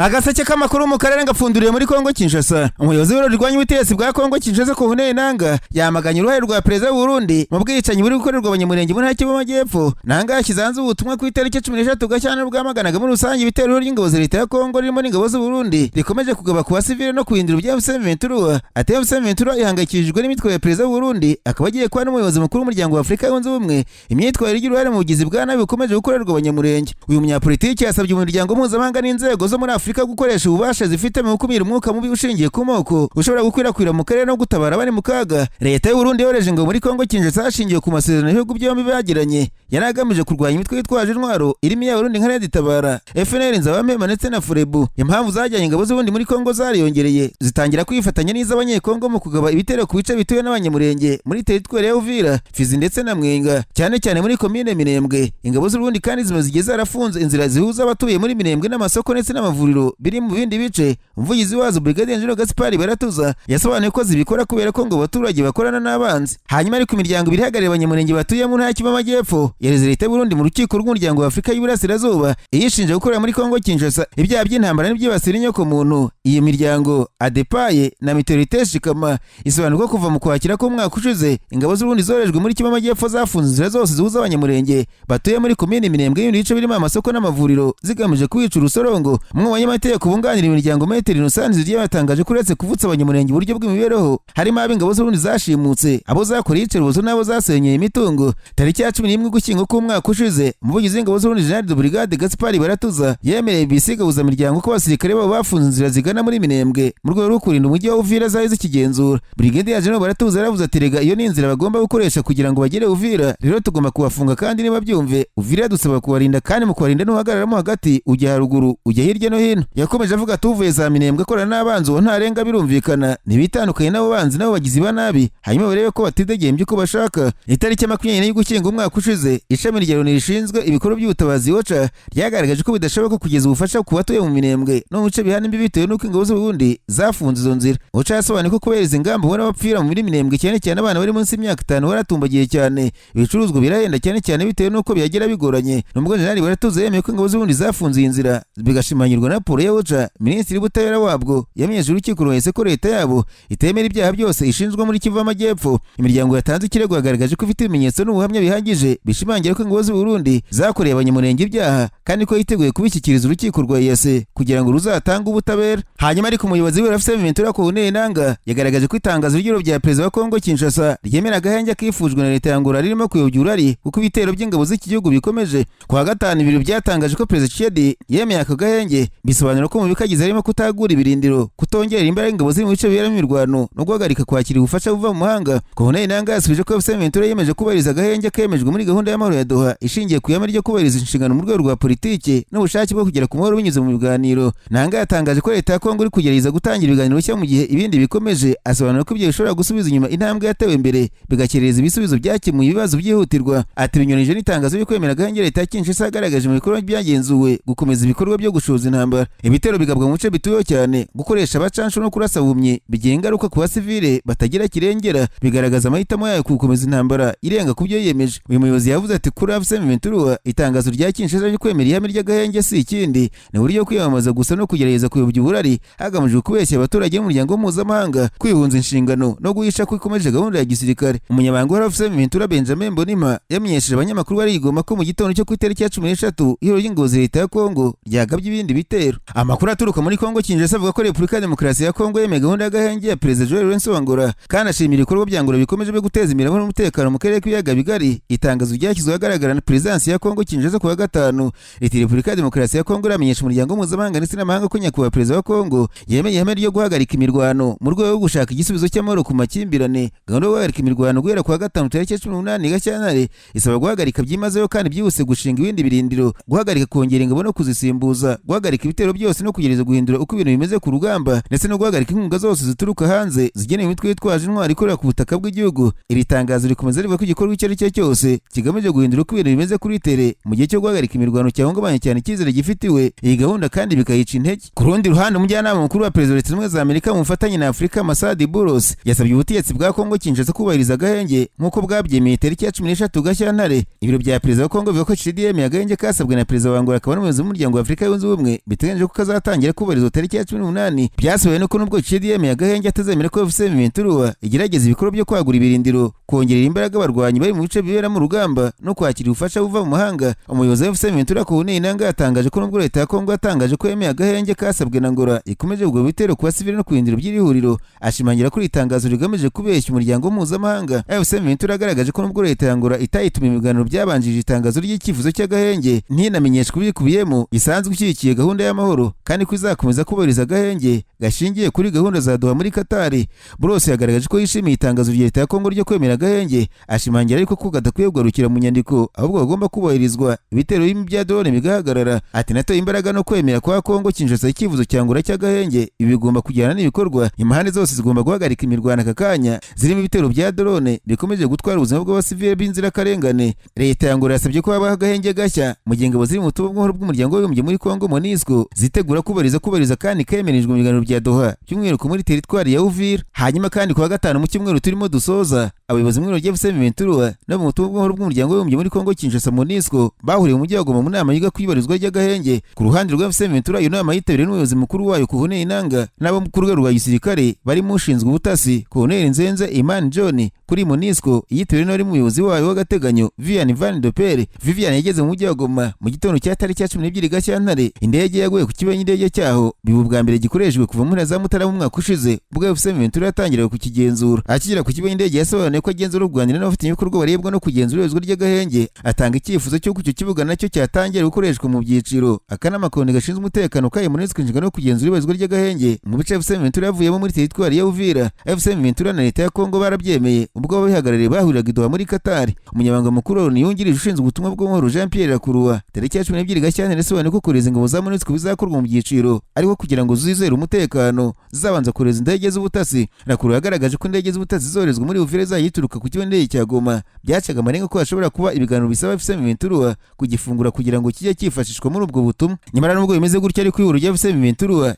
Agaseke k'amakuru mu karere ngapfunduriye muri Kongo Kinshasa. Umuyobozi w'ibiro rirwanya ubutegetsi bwa Kongo Kinshasa, Corneille Nanga, yamaganye uruhare rwa perezida w'u Burundi mu bwicanyi buri gukorerwa Abanyamurenge mu ntara y'Kivu y'Amajyepfo. Nanga yashyize hanze ubutumwa ku itariki 13 Gashyantare bwamaganaga muri rusange ibitero by'ingabo za leta ya Kongo ririmo n'ingabo z'u Burundi rikomeje kugaba ku basivile no kuhindura ibya M23. Ati M23 ihangayikishijwe n'imitwe ya perezida w'u Burundi, akaba agiye kuba n'umuyobozi mukuru w'umuryango wa Afurika Yunze Ubumwe, imyitwarire igira uruhare mu bugizi bwa nabi bukomeje gukorerwa Abanyamurenge. Uyu munyapolitiki yasabye umuryango mpuzamahanga n'inzego zo muri Afurika gukoresha ububasha zifite mu gukumira umwuka mubi ushingiye ku moko ushobora gukwirakwira mu karere no gutabara abari mu kaga. Leta y'u Burundi yohereje ingabo muri Kongo Kinshasa hashingiwe ku masezerano ibihugu byombi bagiranye yari agamije kurwanya imitwe yitwaje intwaro irimo iya Burundi nka Red Tabara, FNL Nzabamwita ndetse na Furebu. Impamvu zajyanye ingabo z'Uburundi muri Kongo zariyongereye, zitangira kwifatanya n'iz'Abanyekongo mu kugaba ibitero ku bice bituwe n'Abanyamurenge muri teritwari ya Uvira, Fizi ndetse na Mwenga, cyane cyane muri komine Minembwe. Ingabo z'Uburundi kandi zimaze igihe zarafunze inzira zihuza abatuye muri Minembwe n'amasoko ndetse n'amavuriro biri mu bindi bice. Umuvugizi wazo, Brigadier General Gaspard Baratuza, yasobanuye ko zibikora kubera ko ngo abaturage bakorana n'abanzi. Hanyuma ariko imiryango ibiri ihagarariye Abanyamurenge batuye mu ntara y'Kivu y'Amajyepfo yareze leta y'u Burundi mu rukiko rw'umuryango wa Afurika y'Iburasirazuba, iyishinja gukorera muri Kongo Kinshasa ibyaha by'intambara n'ibyibasira inyoko muntu. Iyi miryango Adepaye na Mutualité Shikama isobanura ko kuva mu kwakira k'umwaka ushize ingabo z'Uburundi zorejwe muri Kivu y'Amajyepfo zafunze inzira zose zihuza Abanyamurenge batuye muri komine Minembwe n'ibindi bice birimo amasoko n'amavuriro, zigamije kubica urusorongo. Umwe mu banyamategeko bunganira imiryango, Maître Innocent Nzigiye, yatangaje ko uretse kuvutsa Abanyamurenge uburyo bw'imibereho, harimo ab'ingabo z'Uburundi zashimutse, abo zakoreye iyicarubozo n'abo zasenyeye imitungo. Tariki ya 11 Ugushyingo k'umwaka ushize, umuvugizi w'ingabo z'Uburundi, General de Brigade Gaspard Baratuza, yemereye BBC Gahuzamiryango ko abasirikare babo bafunze inzira zigana muri Minembwe mu rwego rwo kurinda umujyi wa Uvira zari zikigenzura. Brigadier General Baratuza yaravuze ati: "Rega iyo ni inzira bagomba gukoresha kugira ngo bagere Uvira, rero tugomba kubafunga kandi niba byumve Uvira dusaba kubarinda, kandi mu kubarinda ntuhagararamo hagati, ujya haruguru, ujya hirya no hino." Yakomeje avuga ati: "Uvuye za Minembwe akorana n'abanzi, uwo ntarenga, birumvikana ntibitandukanye n'abo banzi n'abo bagizi ba nabi, hanyuma barebe ko batidegembye uko bashaka." Itariki ya 20 y'Ugushyingo umwaka ushize, ishami rya Loni rishinzwe ibikorwa by'ubutabazi, OCHA, ryagaragaje ko bidashoboka kugeza ubufasha ku batuye mu Minembwe no mu bice bihana imbibi bitewe n'uko ingabo z'Uburundi zafunze izo nzira. OCHA yasobanuye ko kubera izi ngamba ubona bapfira muri Minembwe, cyane cyane abana bari munsi y'imyaka 5 baratumbagiye cyane, ibicuruzwa birahenda cyane cyane bitewe n'uko byagera bigoranye. Nubwo Jenerali Baratuza yemeye ko ingabo z'Uburundi zafunze iyi nzira, bigashimangirwa na raporo ya OCHA, minisitiri w'ubutabera wabwo yamenyesheje urukiko rwahise ko leta yabo itemera ibyaha byose ishinjwa muri Kivu y'Amajyepfo. Imiryango yatanze ikirego yagaragaje ko ifite ibimenyetso n'ubuhamya bihagije bishimangira ko ingabo z'u Burundi zakoreye Abanyamurenge ibyaha, kandi ko yiteguye kubishyikiriza urukiko rwa EAC kugira ngo ruzatange ubutabera. Hanyuma ariko umuyobozi w'ibiro AFC M23, Corneille Nanga, yagaragaje ko itangazo ry'ibiro bya perezida wa Kongo Kinshasa ryemera agahenge kifujwe na leta ya Angola ririmo kuyobya urari, kuko ibitero by'ingabo z'iki gihugu bikomeje. Ku wa gatanu, ibiro byatangaje ko perezida Tshisekedi yemeye aka gahenge, bisobanura ko mu bikagize harimo kutagura ibirindiro, kutongera imbaraga ingabo ziri mu bice biberamo imirwano no guhagarika kwakira ubufasha buva mu mahanga. Corneille Nanga yasubije ko AFC M23 yemeje kubahiriza agahenge kemejwe muri gahunda y'amahoro ya Doha, ishingiye ku ihame ryo kubahiriza inshingano mu rwego rwa politiki n'ubushake bwo kugera ku mahoro binyuze mu biganiro. Nanga yatangaje ko leta ya Kongo iri kugerageza gutangira ibiganiro bishya mu gihe ibindi bikomeje, asobanura ko ibyo bishobora gusubiza inyuma intambwe yatewe mbere, bigakerereza ibisubizo byakemuye ibibazo byihutirwa. Ati: "Binyuranyije n'itangazo ryo kwemera agahenge leta ya Kinshasa yagaragaje mu bikorwa byagenzuwe, gukomeza ibikorwa byo gushoza intambara, ibitero bigabwa mu bice bituweho cyane, gukoresha abacancuro no kurasa buhumyi bigira ingaruka ku basivile batagira kirengera, bigaragaza amahitamo yayo ku gukomeza intambara irenga ku byo yiyemeje." Uyu muyobozi yavuze ati: "Kuri AFC M23, itangazo rya Kinshasa ryo kwemera ihame ry'agahenge si ikindi, ni uburyo bwo kwiyamamaza gusa no kugerageza kuyobya uburari hagamijwe kubeshya abaturage b'umuryango mpuzamahanga, kwihunza inshingano no guhisha ko ikomeje gahunda ya gisirikare." Umunyamabanga wa AFC M23, Benjamin Mbonimpa, yamenyesheje abanyamakuru bari i Goma ko mu gitondo cyo ku itariki ya 13 ihuriro ry'ingabo za leta ya Kongo ryagabye ibindi bitero. Amakuru aturuka muri Kongo Kinshasa avuga ko Repubulika ya Demokarasi ya Kongo yemeye gahunda y'agahenge ya perezida João Lourenço Angola, kandi ashimira ibikorwa bya Angola bikomeje byo guteza imbere n'umutekano mu karere k'ibiyaga bigari. Itangazo ryashyizwe ahagaragara na perezidansi ya Kongo Kinshasa ku wa gatanu riti: "Repubulika ya Demokarasi ya Kongo iramenyesha umuryango mpuzamahanga ndetse n'amahanga ko nyakubahwa perezida wa Kongo yemeye ihame ryo guhagarika imirwano mu rwego rwo gushaka igisubizo cy'amahoro ku makimbirane. Gahunda yo guhagarika imirwano guhera ku wa gatanu tariki ya 18 Gashyantare isaba guhagarika byimazeyo kandi byihuse gushinga ibindi birindiro, guhagarika kongera ingabo no kuzisimbuza, guhagarika ibitero byose no kugerageza guhindura uko ibintu bimeze ku rugamba, ndetse no guhagarika inkunga zose zituruka hanze zigenewe imitwe yitwaje intwaro ikorera ku butaka bw'igihugu." Iri tangazo rikomeza rivuga ko igikorwa icyo ari cyo cyose kigamije guhindura uko ibintu bimeze kuri terrain mu gihe cyo guhagarika imirwano cyahungabanya cyane icyizere gifitiwe iyi gahunda kandi bikayica intege. Ku rundi ruhande, umujyanama mukuru wa perezida wa Leta Zunze Ubumwe za Amerika mu bufatanye na Afurika, Massad Boulos, yasabye ubutegetsi bwa Kongo Kinshasa kubahiriza agahenge nk'uko bwabyemeye tariki ya 13 Gashyantare. Ibiro bya perezida wa Kongo bivuga ko Tshisekedi yemeye agahenge kasabwe na perezida wa Angola akaba n'umuyobozi w'umuryango wa Afurika Yunze Ubumwe. Biteganyijwe Biteganyijwe ko kazatangira kubahirizwa tariki ya 18. Byasobanuwe nuko nubwo Tshisekedi yemeye agahenge, atazemera ko AFC M23 igerageza ibikorwa byo kwagura ibirindiro, kongerera imbaraga abarwanyi bari mu bice biberamo urugamba no kwakira ubufasha buva mu mahanga. Umuyobozi wa AFC M23 Corneille Nangaa yatangaje ko nubwo leta ya Kongo yatangaje ko yemeye agahenge kasabwe na Angola, ikomeje kugaba ibitero ku basivili no ku birindiro by'iri huriro, ashimangira ko iri tangazo rigamije kubeshya umuryango mpuzamahanga. AFC M23 yagaragaje ko nubwo leta ya Angola itayitumiye mu biganiro byabanjirije itangazo ry'icyifuzo cy'agahenge, ntinamenyeshwe ibikubiyemo, isanzwe ishyigikiye gahunda y'amahoro kandi ko izakomeza kubahiriza agahenge gashingiye kuri gahunda za Doha muri Qatar. Boulos yagaragaje ko yishimiye itangazo rya leta ya Kongo ryo kwemera agahenge, ashimangira ariko ko kadakwiye kugarukira mu nyandiko, ahubwo bagomba kubahirizwa, ibitero bya drone bigahagarara. Ati natoye imbaraga no kwemera kwa Kongo Kinshasa icyifuzo cya Angola cy'agahenge, ibi bigomba kujyana n'ibikorwa. Impande zose zigomba guhagarika imirwano aka kanya, zirimo ibitero bya drone bikomeje gutwara ubuzima bw'abasivile b'inzirakarengane. Leta ya Angola yasabye ko habaho agahenge gashya mu gihe ingabo ziri mu butumwa bw'amahoro bw'umuryango w'abibumbye muri Kongo MONUSCO zitegura kubahiriza kandi kemerejwe mu biganiro bya Doha, by'umwihariko muri teritwari ya Uvira. Hanyuma kandi kuwa gatanu mu cyumweru turimo dusoza, abayobozi mu rwego rwa M23 no mu butumwa bw'amahoro bw'umuryango w'abibumbye muri Kongo Kinshasa MONUSCO bahuriye mu mujyi wa Goma mu nama yiga ku ibarizwa ry'agahenge. Ku ruhande rwa AFC M23, iyo nama yitabiriwe n'umuyobozi mukuru wayo Corneille Nangaa n'abo ku rwego rwa gisirikare barimo ushinzwe ubutasi Colonel Nzenze Iman John. Kuri MONUSCO yitabiriwe n'uwari umuyobozi wayo w'agateganyo Vivian Van de Perre. Vivian yageze mu mujyi wa Goma mu gitondo cya tariki ya 12 Gashyantare. Indege yaguye ku kibuga cy'indege cyaho, biba ubwa mbere gikoreshejwe kuva mu mpera za Mutarama umwaka ushize ubwo AFC M23 yatangiraga kukigenzura. Akigera ku kibuga cy'indege yasobanuye ko agenzura kuganira n'abafatanyabikorwa barebwa no kugenzura ibarizwa ry'agahenge, atanga icyifuzo cy'uko icyo kibuga nacyo cyatangira gukoreshwa mu byiciro. Akanama koni gashinzwe umutekano kayo MONUSCO inshingano yo kugenzura ibarizwa ry'agahenge mu bice AFC M23 yavuyemo muri teritwari ya Uvira. AFC M23 na leta ya Kongo barabyemeye ubwo ababihagarariye bahuriraga i Doha muri Qatar. Umunyamabanga mukuru wa Loni yungirije ushinzwe ubutumwa bw'amahoro Jean Pierre Lacroix tariki ya 12 Gashyantare yasobanuye ko kohereza ingabo za MONUSCO bizakorwa mu byiciro, ariko kugira ngo zizere umutekano zizabanza kohereza indege z'ubutasi. Lacroix yagaragaje ko indege z'ubutasi zoherezwa muri Uvira zizajya zituruka ku kibuga cy'indege cya Goma. Byacaga amarenga ko hashobora kuba ibiganiro bisaba AFC M23 kugifungura kugira ngo kijye cyifashishwa muri ubwo butumwa. Nyamara nubwo bimeze gutya ariko, ihuriro rya AFC M23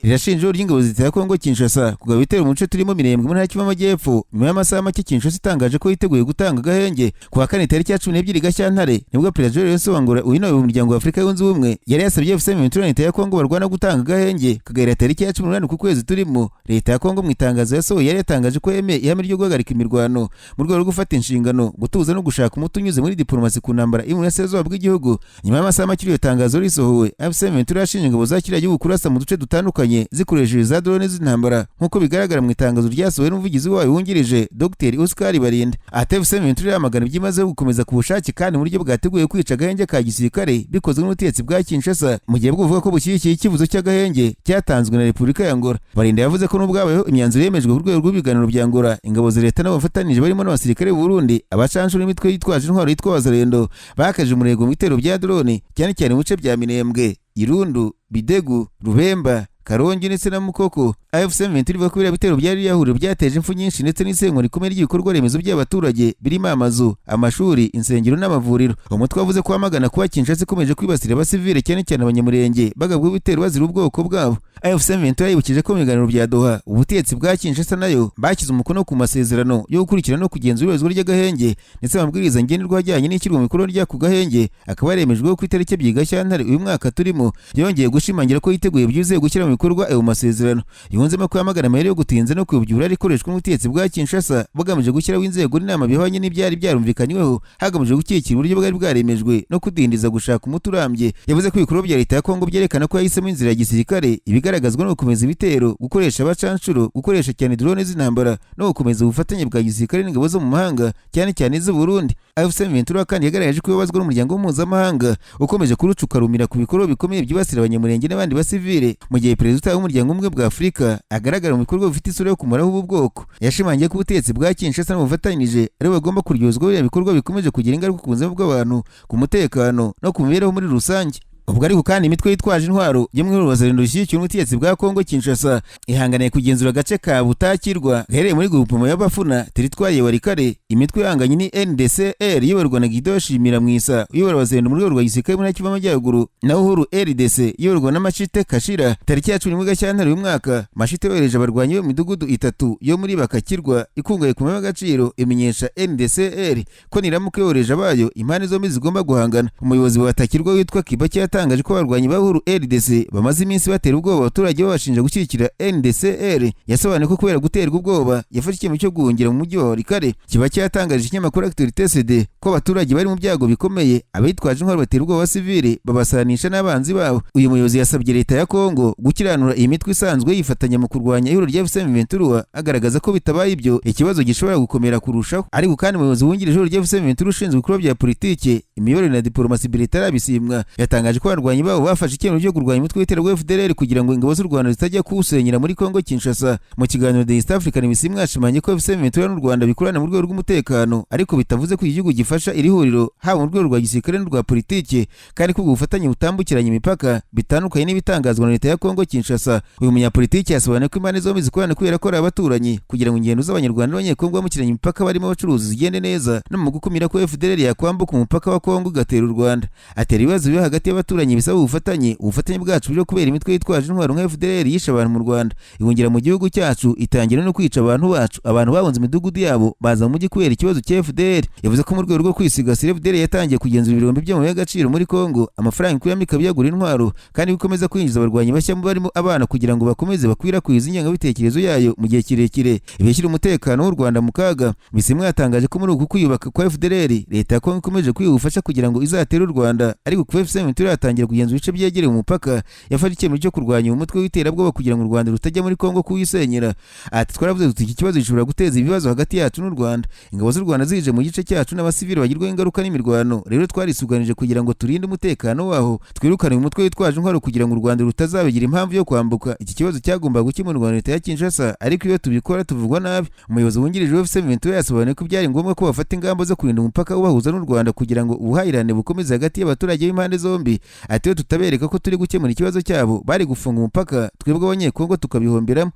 rirashinja ry'ingabo zitera Kongo Kinshasa kugaba ibitero mu duce turimo Minembwe mu ntara y'Kivu y'Amajyepfo, nyuma y'amasaha make Kinshasa itangaje ko yiteguye gutanga agahenge. Ku wa kane tariki ya 12 Gashyantare nibwo Perezida Lourenço wa Angola uyu umuryango wa Afurika Yunze Ubumwe yari yasabye AFC M23 na leta ya Kongo barwana gutanga agahenge kagahera tariki ya 18 ku kwezi turimo. Leta ya Kongo mu itangazo yasohoye yari yatangaje ko yemeye ihame ryo guhagarika imirwano mu rwego rwo gufata inshingano, gutuza no gushaka umuti unyuze muri diplomasi ku ntambara iri mu burasirazuba bw'igihugu. Nyuma y'amasaha make iryo tangazo risohowe, AFC M23 yashinje ingabo za kiriya gihugu kurasa mu duce dutandukanye zikoresheje za drone z'intambara, nk'uko bigaragara mu itangazo ryasohowe n'umuvugizi wayo wungirije Dr Oscar Barinda. Ati AFC M23 yamagana byimazeyo gukomeza ku bushake kandi mu buryo bwateguye kwica agahenge ka gisirikare bikozwe n'ubutegetsi bwa Kinshasa, mu gihe buvuga ko bushyigikiye icyifuzo cy'agahenge cyatanzwe na Repubulika ya Angola. Barinda yavuze ko nubwo habayeho imyanzuro yemejwe ku rwego rw'ibiganiro bya Angola, ingabo za leta n'abafatanije barimo n'abasirikare b'u Burundi, abacanshuro n'imitwe yitwaje intwaro yitwa Wazalendo bakaje umurego mu bitero bya drone, cyane cyane mu bice bya Minembwe, Irundu, Bidegu, Rubemba, Karongi ndetse na Mukoko. AFC M23 ivuga ko biriya bitero byari yahuriro byateje impfu nyinshi ndetse n'isenywa rikomeye ry'ibikorwa remezo by'abaturage birimo amazu, amashuri, insengero n'amavuriro. Umutwe wavuze ko wamagana kuba Kinshasa ikomeje kwibasira abasivile, cyane cyane abanyamurenge, bagabwa ibitero bazira ubwoko bwabo. AFC M23 yibukije ko mu biganiro bya Doha ubutegetsi bwa Kinshasa nayo bashyize umukono ku masezerano yo gukurikirana no kugenzura ibarizwa ry'agahenge, ndetse amabwiriza ngenderwaho ajyanye n'ishyirwa mu bikorwa ry'ako gahenge akaba yaremejweho ku itariki 2 Gashyantare uyu mwaka turimo. Yongeye gushimangira ko yiteguye byuzuye gushyira mu bikorwa ayo masezerano. Yunzemo ko yamagana amayeri yo gutinza no kuyobya uburari ikoreshwa n'ubutegetsi bwa Kinshasa bugamije gushyiraho inzego n'inama bihwanye n'ibyari byarumvikanyweho, hagamijwe gushyigikira uburyo bwari bwaremejwe no kudindiza gushaka umuti urambye. Yavuze ko ibikorwa bya leta ya Kongo byerekana ko yahisemo inzira ya gisirikare, ibigaragazwa no gukomeza ibitero, gukoresha abacanshuro, gukoresha cyane drone z'intambara no gukomeza ubufatanye bwa gisirikare n'ingabo zo mu mahanga, cyane cyane iz'u Burundi. AFC M23 kandi yagaragaje ko ibabazwa n'umuryango mpuzamahanga ukomeje kurucukarumira ku bikorwa bikomeye byibasira abanyamurenge n'abandi basivile, mu gihe perezida w'umuryango umwe bwa Afurika agaragara mu bikorwa bifite isura yo kumaraho ubu bwoko. Yashimangiye ko ubutegetsi bwa Kinshasa n'ubufatanyije aribo bagomba kuryozwa biriya bikorwa bikomeje kugira ingaruka ku buzima bw'abantu, ku mutekano no ku mibereho muri rusange. Ubwo ariko kandi imitwe yitwaje intwaro yo mu Wazalendo ishyigikiye ubutegetsi bwa Kongo Kinshasa ihanganiye kugenzura agace ka Butakirwa gaherereye muri groupement y'Abafuna, teritwari ya Walikale. Imitwe ihanganye ni NDCR iyoborwa na Guido Shimira Mwisa uyobora Wazalendo mu rwego rwa gisirikare muri Kivu y'Amajyaruguru, na Uhuru RDC iyoborwa na Mashite Kashira. Tariki ya 11 Gashyantare uyu mwaka, Mashite yohereje abarwanyi bo mu midugudu itatu yo muri Bakakirwa ikungahaye ku mabuye y'agaciro, imenyesha NDCR ko niramuka yohereje abayo impande zombi zigomba guhangana. Umuyobozi wa Batakirwa witwa Kibaki yatangaje ko abarwanyi ba Uhuru RDC bamaze iminsi batera ubwoba abaturage babashinja gushyigikira NDCR. Yasobanuye ko kubera guterwa ubwoba yafashe icyemezo cyo guhungira mu mujyi wa Walikale. Kibaki yatangarije ikinyamakuru Actualité CD ko abaturage bari mu byago bikomeye, abitwaje intwaro batera ubwoba abasivile babasanisha n'abanzi babo. Uyu muyobozi yasabye leta ya Kongo gukiranura iyi mitwe isanzwe yifatanya mu kurwanya ihuriro rya AFC M23, agaragaza ko bitabaye ibyo ikibazo gishobora gukomera kurushaho. Ariko kandi umuyobozi wungirije ihuriro rya AFC M23 ushinzwe ibikorwa bya politiki, imiyoborere na diplomasi, Bertrand Bisimwa, yatangaje ko abarwanyi babo bafashe icyemezo cyo kurwanya umutwe w'iterabwoba FDLR kugira ngo ingabo z'u Rwanda zitajya kuwusenyera muri Kongo Kinshasa. Mu kiganiro The East African, Bisimwa yashimangiye ko AFC M23 n'u Rwanda bikorana mu rwego rw'umutekano, ariko bitavuze ko igihugu gifasha iri huriro haba mu rwego rwa gisirikare n'urwa politiki, kandi ko ubwo bufatanye butambukiranya imipaka, bitandukanye n'ibitangazwa na leta ya Kongo Kinshasa. Uyu munyapolitiki yasobanuye ko impande zombi zikorana kubera ko ari abaturanyi, kugira ngo ingendo z'Abanyarwanda n'Abanyekongo bambukiranya imipaka barimo abacuruzi zigende neza, no mu gukumira ko FDLR yakwambuka umupaka wa Kongo igatera u Rwanda. Atera ibibazo biri hagati y'abaturanyi bisaba ubufatanye. Ubufatanye bwacu buri kubera imitwe yitwaje intwaro nka FDLR yishe abantu mu Rwanda, ihungira mu gihugu cyacu, itangira no kwica abantu bacu. Abantu bahunze imidugudu yabo baza mu mujyi kubera ikibazo cya FDLR. Yavuze ko mu rwego rwo kwisigasira, FDLR yatangiye kugenzura ibirombe by'amabuye y'agaciro muri Kongo, amafaranga ikuramo ikaba yagura intwaro, kandi bikomeza kwinjiza abarwanyi bashya barimo abana kugira ngo bakomeze bakwirakwize ingengabitekerezo yayo mu gihe kirekire, ibishyira umutekano w'u Rwanda mu kaga. Bisimwa yatangaje ko muri uku kwiyubaka kwa FDLR, leta ya Kongo ikomeje kwiha ubufasha kugira ngo izatere u Rwanda. Ariko kuva AFC M23 yatangira kugenzura ibice byegereye umupaka, yafashe icyemezo cyo kurwanya uyu mutwe w'iterabwoba kugira ngo u Rwanda rutajya muri Kongo kuwisenyera. Ati: "Twaravuze tuti iki kibazo gishobora guteza ibibazo hagati yacu n'u Rwanda, ingabo z'u Rwanda zije mu gice cyacu n'abasivili bagirwaho ingaruka n'imirwano. Rero twarisuganije kugira ngo turinde umutekano waho, twirukane uyu mutwe witwaje intwaro kugira ngo u Rwanda rutazabigira impamvu yo kwambuka. Iki kibazo cyagombaga gukemurwa na leta ya Kinshasa, ariko iyo tubikora tuvugwa nabi." Umuyobozi wungirije wa AFC M23 yasobanuye ko byari ngombwa ko bafata ingamba zo kurinda umupaka ubahuza n'u Rwanda kugira ngo ubuhahirane bukomeze hagati y'abaturage b'impande zombi. Ati: "Iyo tutabereka ko turi gukemura ikibazo cyabo, bari gufunga umupaka, twebwe Abanyekongo tukabihomberamo."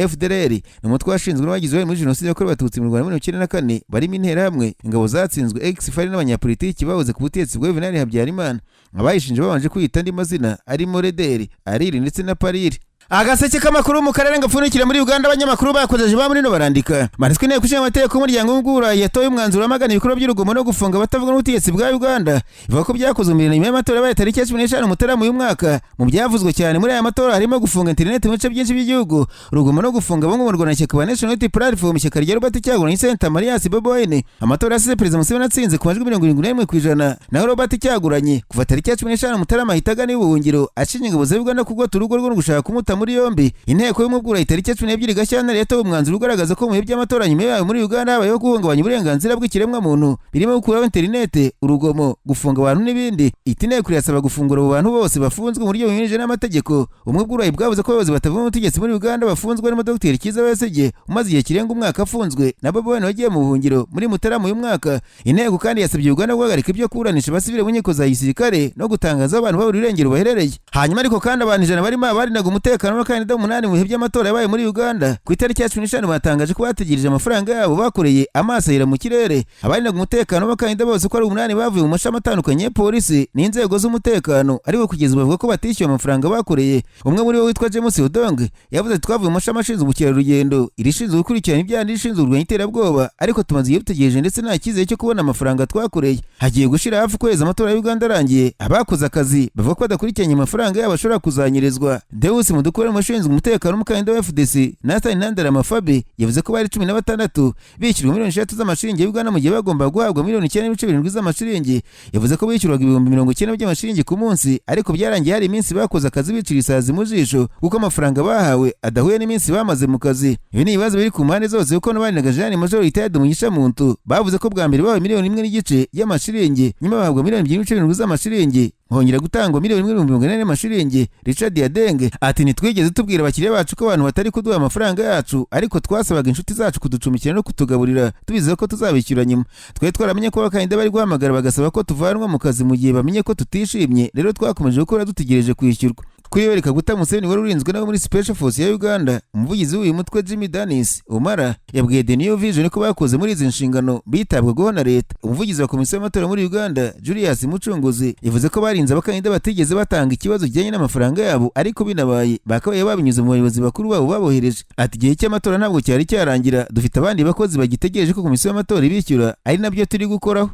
FDLR ni umutwe washinzwe n'abagize uruhare muri jenoside yakorewe Abatutsi mu Rwanda muri 1994, barimo Interahamwe, ingabo zatsinzwe, ex-FAR n'abanyapolitiki bahoze ku butegetsi bwa Juvenal Habyarimana. Abayishinje babanje kwita andi mazina arimo Rederi, Ariri ndetse na Pariri. Agaseke k'amakuru mu karere gapfundikira muri Uganda, abanyamakuru bakozeje ba munino barandika manitswe. Inteko ishinga amategeko y'umuryango w'Uburayi yatoye umwanzuro wamagana ibikorwa by'urugomo no gufunga abatavuga n'ubutegetsi bwa Uganda, ivuga ko byakozwe mu nyuma y'amatora yabaye tariki ya 15 Mutarama uyu mwaka. Mu byavuzwe cyane muri aya matora harimo gufunga interineti mu bice byinshi by'igihugu, urugomo no gufunga bamwe mu barwanashyaka ba National Unity Platform, ishyaka rya Robert Kyagulanyi Ssentamu alias Bobi Wine. Amatora yasize Perezida Museveni atsinze ku majwi 71%, naho Robert Kyagulanyi kuva tariki ya 15 Mutarama ahita agana ubuhungiro, ashinja ingabo za Uganda kugota urugo rwe no gushaka kumuta muri yombi. Inteko y'Uburayi tariki ya 12 Gashyantare yatowe umwanzuro ugaragaza ko mu bihe by'amatora nyuma yayo muri Uganda habayeho guhungabanya uburenganzira bw'ikiremwamuntu, birimo gukuraho interinete, urugomo, gufunga abantu n'ibindi. Iti nteko irasaba gufungura abo bantu bose bafunzwe mu buryo bunyuranyije n'amategeko. Ubumwe bw'Uburayi bwavuze ko abayobozi batavuga ubutegetsi muri Uganda bafunzwe barimo Dr Kizza Besigye umaze igihe kirenga umwaka afunzwe, na Bobi Wine wagiye mu buhungiro muri Mutarama uyu mwaka. Inteko kandi yasabye Uganda guhagarika ibyo kuburanisha abasivile mu nkiko za gisirikare no gutangaza abantu babura irengero baherereye. Hanyuma ariko kandi abantu 100 barimo abarindaga umutekano w'abakandida 8 mu bihe by'amatora yabaye muri Uganda ku itariki ya 15 batangaje ko bategereje amafaranga yabo bakoreye amaso ahera mu kirere. Abarindaga umutekano w'abakandida bose uko ari 8 bavuye mu mashami atandukanye ya polisi n'inzego z'umutekano, ariko kugeza ubu bavuga ko batishyuwe amafaranga bakoreye. Umwe muri bo witwa James Odong yavuze ati: "Twavuye mu mashami ashinzwe ubukerarugendo, irishinzwe gukurikirana ibyaha n'irishinzwe kurwanya iterabwoba, ariko tumaze igihe dutegereje ndetse nta cyizere cyo kubona amafaranga twakoreye." Hagiye gushira hafi ukwezi amatora ya Uganda arangiye. Abakoze akazi bavuga ko badakurikiranye amafaranga yabo ashobora kuzanyirizwa. Deus Mudukure mu bashinzwe umutekano w'umukandida wa FDC Nathan Nandala Mafabi yavuze ko bari 16 bishyurwa miliyoni 3 z'amashiringi ya Uganda mu gihe bagomba guhabwa miliyoni 9.7 z'amashiringi. Yavuze ko bishyurwaga 90,000 by'amashiringi ku munsi, ariko byarangiye hari iminsi bakoze akazi bicira isazi mu jisho kuko amafaranga bahawe adahuye n'iminsi bamaze mu kazi. Ibi ni ibibazo biri ku mpande zose, kuko n'abarindaga Jeanne Major Retired Mugisha Muntu bavuze ko bwa mbere bahawe miliyoni 1.5 y'amashiringi, nyuma bahabwa miliyoni 2.7 z'amashiringi, hongera gutangwa miliyoni 1.4 million y'amashiringi. Richard Yadenge ati: "Ntitwigeze tubwira abakiriya bacu ko abantu batari kuduha amafaranga yacu, ariko twasabaga inshuti zacu kuducumbikira no kutugaburira tubizeye ko tuzabishyura nyuma. Twari twaramenye ko abakandida bari guhamagara bagasaba ko tuvanwa mu kazi mu gihe bamenye ko tutishimye. Rero twakomeje gukora dutegereje kwishyurwa." Kuri Yoweri Kaguta Museveni wari urinzwe nawe muri Special Force ya Uganda, umuvugizi w'uyu mutwe Jimmy Danis Omara yabwiye The New Vision ko bakoze muri izi nshingano bitabwagaho na leta. Umuvugizi wa komisiyo y'amatora muri Uganda Julius Mucunguzi yavuze ko barinze abakandida batigeze batanga ikibazo kijyanye n'amafaranga yabo, ariko binabaye bakabaye babinyuze mu bayobozi bakuru babo babohereje. Ati: "Igihe cy'amatora ntabwo cyari cyarangira, dufite abandi bakozi bagitegereje ko komisiyo y'amatora ibishyura, ari nabyo turi gukoraho."